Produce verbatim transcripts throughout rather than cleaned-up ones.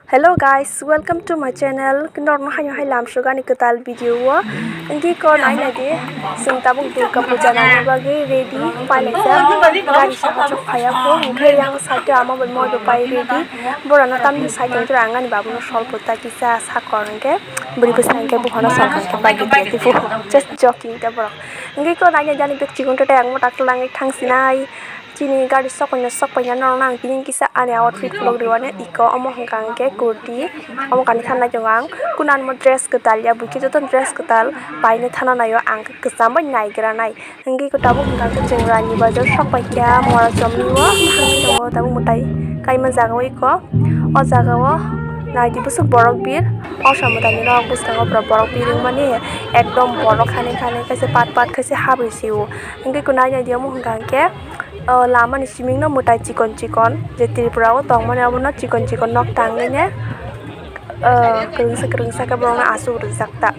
Hello guys, welcome to my channel. Norokno haino hai lamsuk ani kwtal video o. Wngwi ko naina di, chwng tabuk Durga Puja nangna bagwi ready pailaijak. Gari saka chok phaiya kho, hwnkhe yang side o ama bai moi bo pai ready. Borano tamni side o ang ani babuno sol phuta kisa sakor hwnkhe bwrwi bwsa hwnkhe buphano sakor hwnkhe pai ready. Just joking ta borok. Wngwi ko naina di ani bag chikon ta tei ang motak langwi thang sinai. Chini gari sokpaina sokpaina norokno ang tini kisa ani outfit vlog rwani iko omo hwnkha hwnkhe kurti omo kanwi thang nai tongo ang kunanmo dress kwtal ya buikhe joto dress kwtal painwi thana naio ang kwcham bai naigra nai hwnkhe iko tabuk hwnkha hwnkhe chwng Rani Bazar sokpaikha Mora Chomni o thangwi tongo tabuk mwtai kaima jagao iko o jagao naidi bwswk borok bir o samwtai ni rok bwskango borok bir wngmani ekdom borok khanwi khanwi khaisa pat pat khaisa habwi sio hwnkhe iko nainai di omo hwnkha hwnkhe. O lama ni siming no mwtai chikon chikon je Tripura o tong mani abono chikon chikon nok tangwi ne, o kwrwngsa kwrwngsa khe borok no aswk rwjak ta.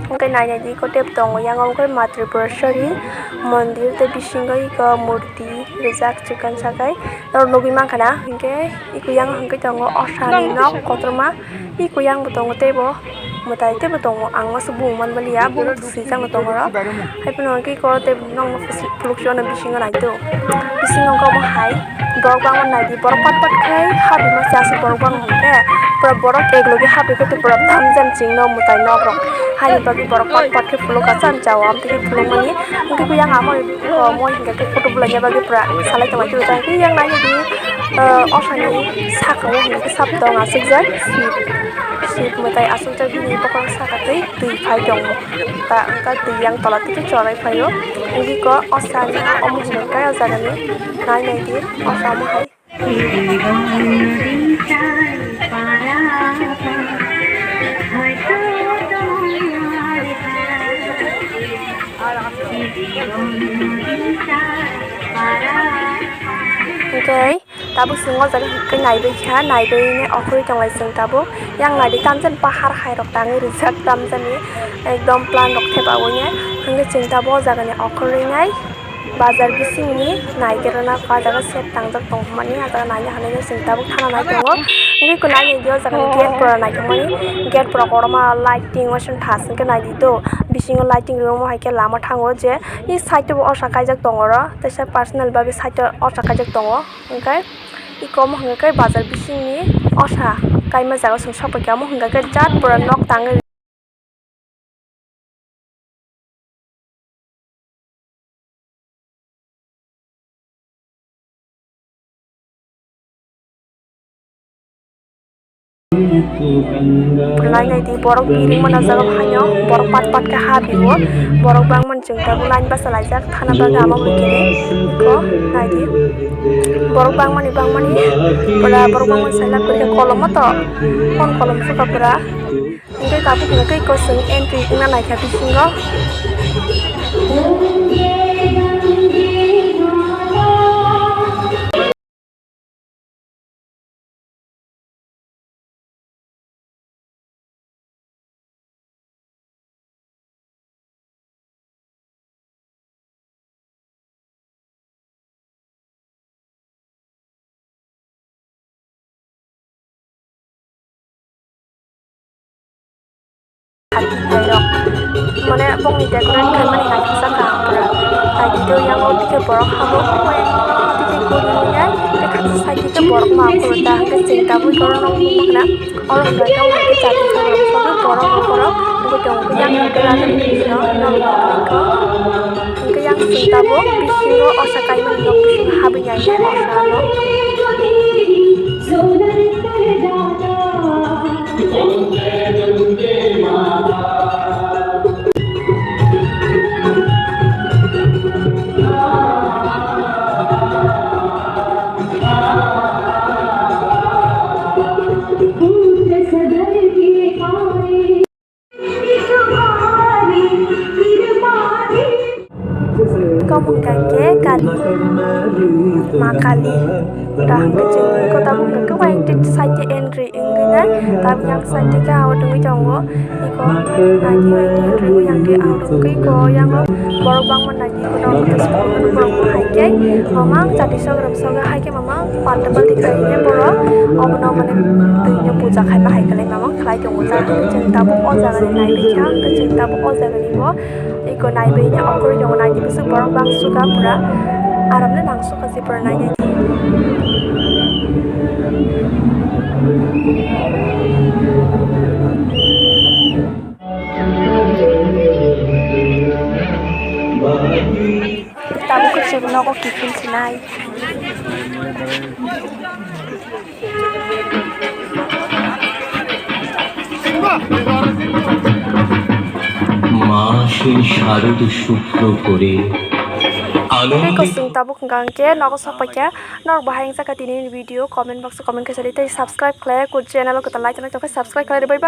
Hwnkhe nainai di iko tei tongo yang o hwnkhe ma Tripureshwari mondir tei bisingo iko murti rijak chikon sakai norok nugwi mankha na hwnkhe iko yang o hwnkhe tongo osa ni nok kotorma. Iko yang bo tongo teibo mwtai teibo tongo ang aswk bumung manmaliya borok swijak no tongo oro haiphano hwnkhe iko tei nokno phulukjak no bisingo naitong bisingo hwnkhe omo hai borok bangma naidi borok pat pat khe habima se aswk borok bangma hwnkhe pura borok eklogi habikhe tei pura tamjani chwngno mwtai nokrok haini bagwi borok pat pat khe phulukha cham chao amtwi khe phulukmani hwnkhe yang amo moi hwnkhe photo bwlaina bagwi pura salai tongma twibo jang yang nainai di. O sani saka o hwnwi khe sap tong aswkjak sip sip mwtai aswkjak bini bokhorok saka tei twi phai tongo ta wngkha twi yang tola tei chonai phaio wngwi ko o sani omo hwnwi khe o jagani nai nai di o samo hai. Hwnkhe tabuk chwng o jaga hwnkhe naibai kha, naibai ni okhorwi tonglai chwng tabuk. Yang naidi tamjani pahar hai rok tangwi rijak, tamjani ekdom plan rok thepawi nai. Hwnkhe chwng tabuk o jaga ni okhorwi nai bazar bising ni naigerana o jaga set tangjak tong hwnmani, ah jaga naina hinwi chwng tabuk thana nai tongo. Hwnkhe naina di o jaga ni gate pura naithokmani, gate pura kotorma lighting waisa thas hwnkhe naidi do. Bisingo lighting rwma hai khe lama thango je. I side o bo osa kaijak tongo oro, teisa personal bagwi side o osa kaijak tongo, hwnkhe iko omo hwnkhe bazar bisingni osa kaima jaga chwng sokphaikha, omo hwnkhe jat pura nok tangwi. Phalai nai di borok biring mana jaga phaino borok pat pat khe ha biwo borok bangmani chwng tabuk line bachalaijak thana bagwi ama bai khe ko nai di borok bangmani bangmani pura borok bangmani sai lab khe kolom o to phone kolom sukha pura. Hingke tabuk hingke kosong entry wngna naikha bisingo. Hati thairok mane bongni decorate khaimani naithoksa kaham pura. Hai video yango tike borok habo tike guri nai tei khaksa side tike borok ma aphuru ta hingke chwng tabuk borok no nukmano. Oro hwnba khe ang khe chati borok rok borok wngwi tongo khe yang hwnba khe rajak bisino norok nukgwi kho hwnkhe yang chwng tabuk bisingo osa kaimani nok bisingo habwi nai osa no. Iko mungkha khe kali, ma kali. Ura hwnkhe chwng iko tabuk hwnkhe khe wayang twi side khe entry wngwi nai, tabuk yang side khe abo tongwi tongo. Iko naidi naidi entry wngwi yang khe abo tongwi iko yango borok bangma naidi iko norok tei borok hai khe mamang jati sogram sogra hai khe mamang palta palti khlai borok obono mane twi puja khai bahai khlai mamang khlai tongo ta. Chwng tabuk o jaga ni naibai kha, chwng tabuk o jaga ni bo iko naibai ni okroi tongo, naidi bwswk borok bang suka pura aram le nang suka se pura nai nai. Tabuk kwchwng nogo kiphil sinai. মা সেই শারদ শুভ্র করে আনন্দে Tei kwchwng tabuk hwnkha hwnkhe nogo sokpaikha. Norok bo hayung saka tini video comment box o comment khe sadi tei subscribe khlai kut channel o kwtal nai tongnai tongkhe subscribe khlai rwbai.